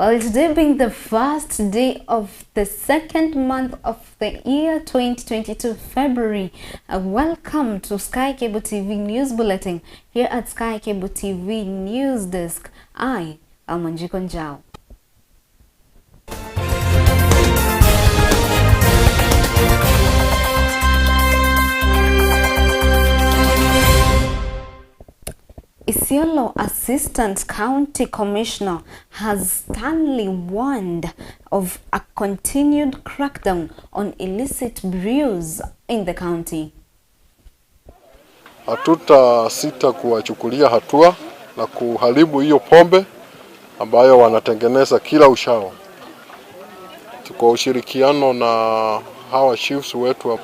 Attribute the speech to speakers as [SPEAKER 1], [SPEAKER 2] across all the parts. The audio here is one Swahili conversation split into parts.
[SPEAKER 1] Well, today being the first day of the second month of the year 2022, February, welcome to Sky Cable TV News Bulletin here at Sky Cable TV News Desk. I am Wanjiku Njau. Isiolo Assistant County Commissioner has sternly warned of a continued crackdown on illicit brews in the county.
[SPEAKER 2] Hatutasita kuwachukulia hatua na kuharibu hiyo pombe ambayo wanatengeneza kila ushao. Kwa ushirikiano na hawa chiefs wetu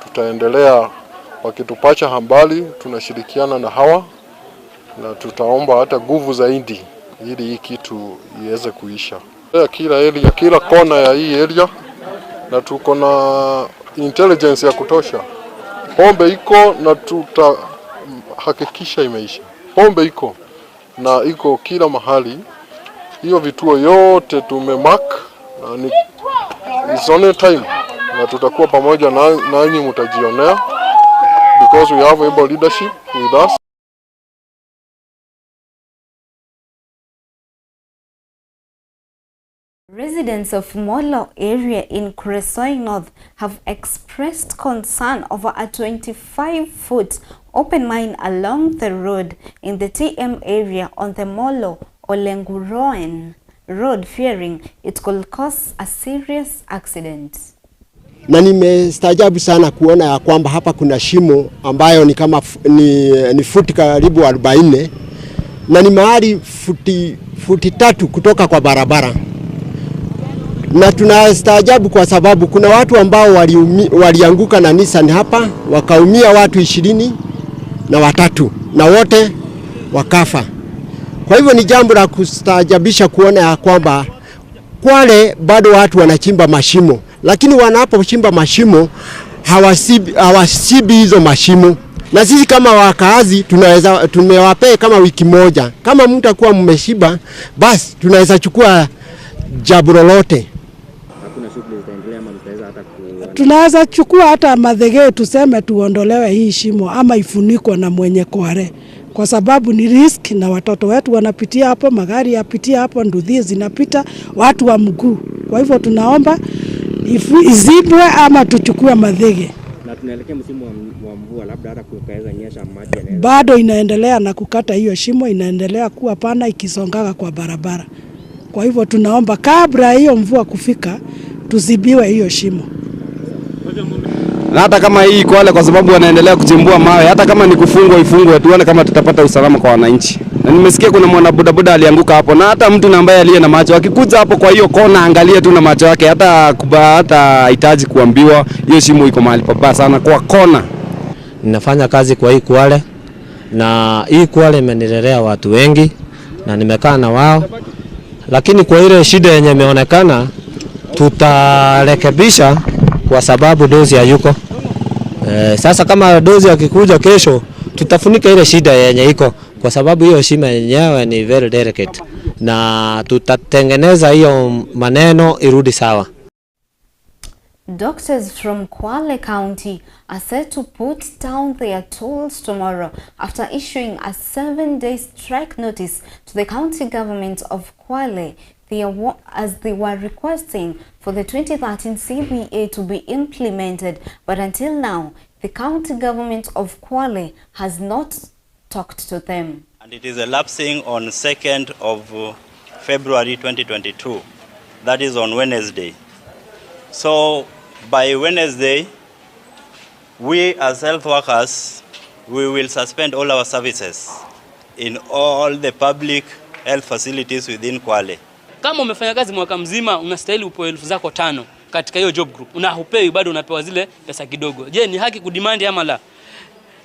[SPEAKER 2] tutaendelea, wakitupacha hambali tunashirikiana na hawa na tutaomba hata nguvu zaidi ili hii kitu iweze kuisha. Kila area, kila kona ya hii area, na tuko na intelligence ya kutosha. Pombe iko na tutahakikisha imeisha. Pombe iko na iko kila mahali. Hiyo vituo yote tumemark na ni it's only time, na tutakuwa pamoja nanyi, mtajionea because we have able leadership with us.
[SPEAKER 1] Residents of Molo area in Kuresoi North have expressed concern over a 25-foot open mine along the road in the TM area on the Molo Olenguruone road, fearing it could cause a serious accident.
[SPEAKER 3] Na nimestaajabu sana kuona ya kwamba hapa kuna shimo ambayo ni kama ni futi karibu 40 na ni mahali futi 3 kutoka kwa barabara. Na tunastaajabu kwa sababu kuna watu ambao walianguka na Nissan hapa, wakaumia watu 23 na wote wakafa. Kwa hivyo ni jambo la kustaajabisha kuona ya kwamba Kwale bado watu wanachimba mashimo, lakini wanapochimba mashimo hawasibi hizo mashimo. Na sisi kama wakaazi tunaweza, tumewapea kama wiki moja, kama mtakuwa mmeshiba basi tunaweza chukua jambo lolote.
[SPEAKER 4] Tunaweza chukua hata madhege tuseme tuondolewe hii shimo ama ifunikwe na mwenye kware, kwa sababu ni risk na watoto wetu wanapitia hapo, magari yapitia hapo, nduthi zinapita, watu wa mguu. Kwa hivyo tunaomba izibwe ama tuchukue madhege.
[SPEAKER 5] Na tunaelekea msimu wa mvua, labda hata kukaweza nyesha maji yanaweza.
[SPEAKER 4] Bado inaendelea na kukata hiyo shimo, inaendelea kuwa pana ikisongaga kwa barabara. Kwa hivyo tunaomba kabla hiyo mvua kufika tuzibiwe hiyo shimo.
[SPEAKER 6] Na hata kama hii Kwale, kwa sababu wanaendelea kuchimbua mawe, hata kama ni kufungwa ifungwe, tuone kama tutapata usalama kwa wananchi. Na nimesikia kuna mwana bodaboda alianguka hapo, na hata mtu ambaye aliye na macho akikuja hapo kwa hiyo kona, angalie tu na macho yake, hata hitaji kuambiwa hiyo shimo iko mahali pabaya sana kwa kona.
[SPEAKER 7] Ninafanya kazi kwa hii Kwale, na hii Kwale imenilelea watu wengi na nimekaa na wao, lakini kwa ile shida yenye imeonekana tutarekebisha kwa sababu dozi hayuko. Sasa kama dozi akikuja kesho tutafunika ile shida yenye iko, kwa sababu hiyo shimo yenyewe ni very delicate, na tutatengeneza hiyo maneno irudi sawa.
[SPEAKER 1] Doctors from Kwale County are set to put down their tools tomorrow after issuing a 7-day strike notice to the county government of Kwale as they were requesting for the 2013 CBA to be implemented. But until now, the county government of Kwale has not talked to them.
[SPEAKER 8] And it is elapsing on 2nd of February 2022. That is on Wednesday. So by Wednesday, we as health workers, we will suspend all our services in all the public health facilities within Kwale.
[SPEAKER 9] Kama umefanya kazi mwaka mzima unastahili upewe 5,000 katika hiyo job group, na hupewi bado unapewa zile pesa kidogo. Je, ni haki kudemand ama la?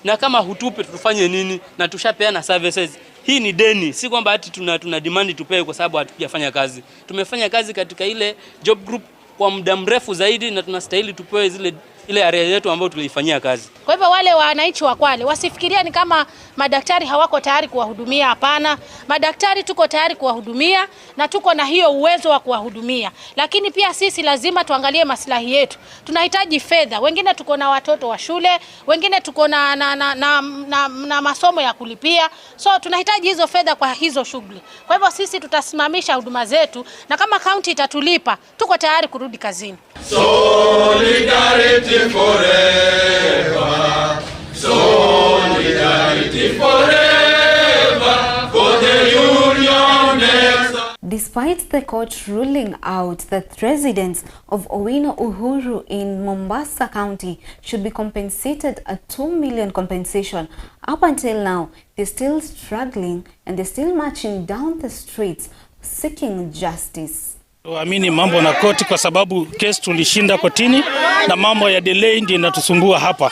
[SPEAKER 9] Na kama hutupe tutufanye nini? Na tushapeana services. Hii ni deni, si kwamba ati tuna demand tupewe kwa sababu hatujafanya kazi. Tumefanya kazi katika ile job group kwa muda mrefu zaidi na tunastahili tupewe zile Ile area yetu ambayo tuliifanyia kazi.
[SPEAKER 10] Kwa hivyo wale wananchi wa Kwale wasifikiria ni kama madaktari hawako tayari kuwahudumia. Hapana, madaktari tuko tayari kuwahudumia na tuko na hiyo uwezo wa kuwahudumia, lakini pia sisi lazima tuangalie maslahi yetu. Tunahitaji fedha, wengine tuko na watoto wa shule, wengine tuko na masomo ya kulipia, so tunahitaji hizo fedha kwa hizo shughuli. Kwa hivyo sisi tutasimamisha huduma zetu, na kama kaunti itatulipa tuko tayari kurudi kazini.
[SPEAKER 11] Solidarity forever, solidarity forever, for the union next.
[SPEAKER 1] Despite the court ruling out that residents of Owino Uhuru in Mombasa County should be compensated a 2 million compensation, up until now they're still struggling and they're still marching down the streets seeking justice.
[SPEAKER 12] Tuamini mambo na koti kwa sababu kesi tulishinda kotini na mambo ya delay ndio inatusumbua hapa.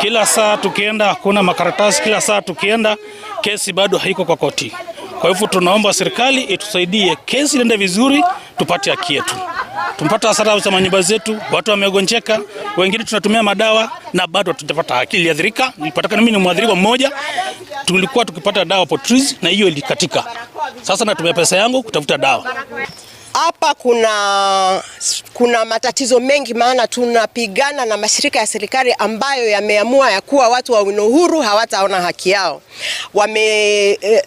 [SPEAKER 12] Kila saa tukienda hakuna makaratasi, kila saa tukienda kesi bado haiko kwa koti. Kwa hivyo tunaomba serikali itusaidie kesi iende vizuri, tupate haki yetu. Tumpata hasara za manyumba zetu, watu wamegonjeka, wengine tunatumia madawa na bado hatujapata haki. Iliathirika, nilipata mimi ni mwathirika mmoja, tulikuwa tukipata dawa Potris na hiyo ilikatika. Sasa natumia pesa yangu kutafuta dawa.
[SPEAKER 13] Hapa kuna matatizo mengi, maana tunapigana na mashirika ya serikali ambayo yameamua ya kuwa watu wa Owino Uhuru hawataona haki yao.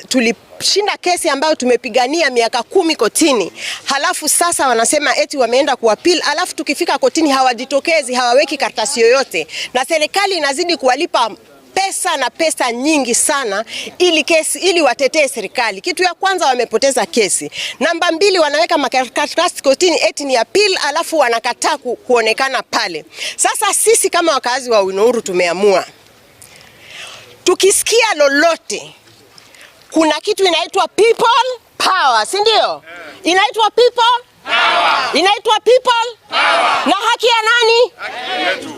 [SPEAKER 13] Tulishinda kesi ambayo tumepigania miaka 10 kotini, halafu sasa wanasema eti wameenda kuappeal, halafu tukifika kotini hawajitokezi, hawaweki karatasi yoyote, na serikali inazidi kuwalipa pesa na pesa nyingi sana ili kesi, ili watetee serikali. Kitu ya kwanza wamepoteza kesi. Namba 2, wanaweka makaratasi kotini eti ni appeal, alafu wanakataa kuonekana pale. Sasa sisi kama wakazi wa Owino Uhuru tumeamua, tukisikia lolote, kuna kitu inaitwa people power, si ndio? Inaitwa people power. Inaitwa people power. Na haki ya nani?
[SPEAKER 11] Haki yetu.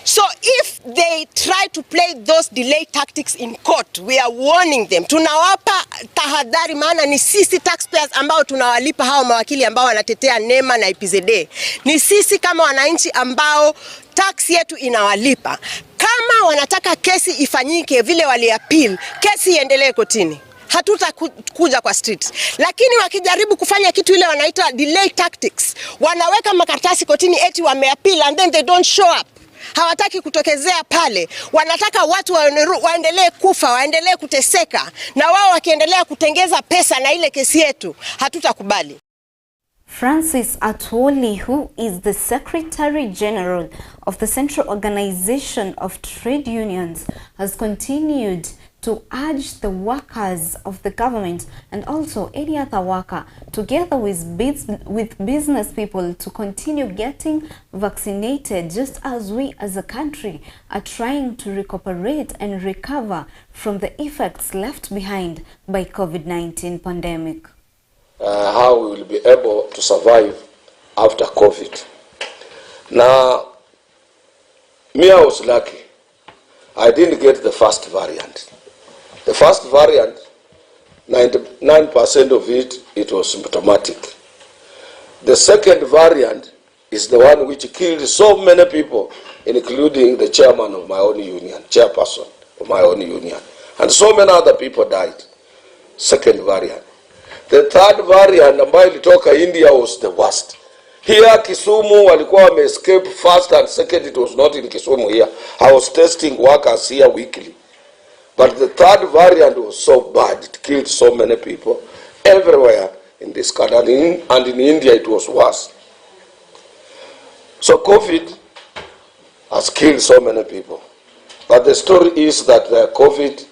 [SPEAKER 13] So if they try to play those delay tactics in court, we are warning them. Tunawapa tahadhari, maana ni sisi taxpayers ambao tunawalipa hao mawakili ambao wanatetea NEMA na EPZA. Ni sisi kama wananchi ambao tax yetu inawalipa. Kama wanataka kesi ifanyike vile waliappeal, kesi iendelee kotini. Hatutakuja kwa street. Lakini wakijaribu kufanya kitu ile wanaita delay tactics, wanaweka makaratasi kotini eti wameappeal and then they don't show up. Hawataki kutokezea pale, wanataka watu waendelee kufa, waendelee kuteseka, na wao wakiendelea kutengeza pesa na ile kesi yetu, hatutakubali.
[SPEAKER 1] Francis Atwoli, who is the Secretary General of the Central Organization of Trade Unions, has continued to urge the workers of the government and also any other worker, together with business people, to continue getting vaccinated, just as we as a country are trying to recuperate and recover from the effects left behind by COVID-19 pandemic.
[SPEAKER 14] How we will be able to survive after COVID. Now, me, I was lucky. I didn't get the first variant. The first variant, 99% of it was symptomatic. The second variant is the one which killed so many people, including the chairman of my own union, chairperson of my own union. And so many other people died. Second variant. The third variant ambayo ilitoka India was the worst. Here Kisumu walikuwa wame escape first and second, it was not in Kisumu here. I was testing workers here weekly. But the third variant was so bad, it killed so many people everywhere in this country. And in India it was worse. So COVID has killed so many people. But the story is that the COVID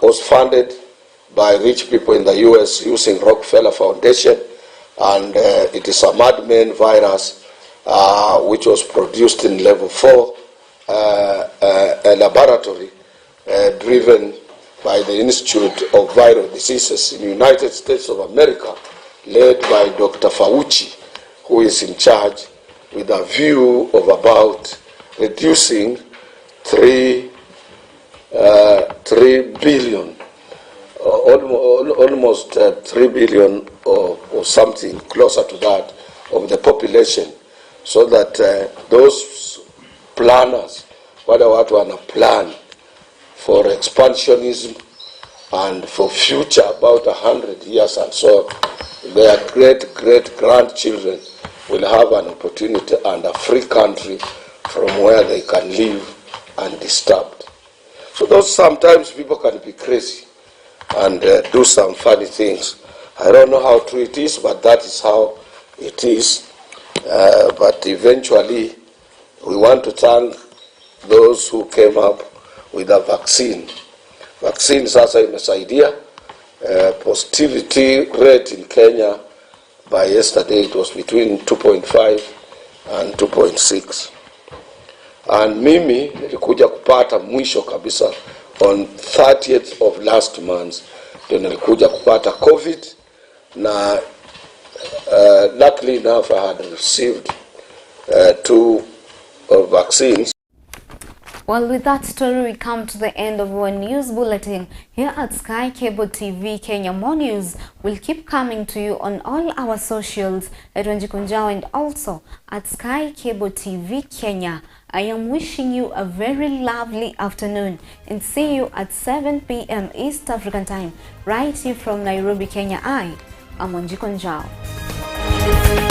[SPEAKER 14] was funded by rich people in the US using Rockefeller Foundation, and it is a madman virus which was produced in level 4 a laboratory driven by the Institute of Viral Diseases in the United States of America, led by Dr. Fauci, who is in charge with a view of about reducing 3 billion, almost 3 billion or something closer to that of the population, so that those Planners, wale watu wana plan for expansionism and for future about 100 years and so on. Their great great grandchildren will have an opportunity and a free country from where they can live undisturbed. So those, sometimes people can be crazy and do some funny things. I don't know how true it is, but that is how it is. But eventually, we want to thank those who came up with a vaccine. Vaccine sasa imesaidia. Positivity rate in Kenya by yesterday, it was between 2.5 and 2.6. And mimi nilikuja kupata mwisho kabisa on 30th of last month ndio nilikuja kupata COVID, na luckily enough I had received two vaccines.
[SPEAKER 1] Well, with that story, we come to the end of our news bulletin here at Sky Cable TV Kenya. More news will keep coming to you on all our socials at Wanjiku Njau and also at Sky Cable TV Kenya. I am wishing you a very lovely afternoon and see you at 7 p.m. East African Time right here from Nairobi, Kenya. I am Wanjiku Njau.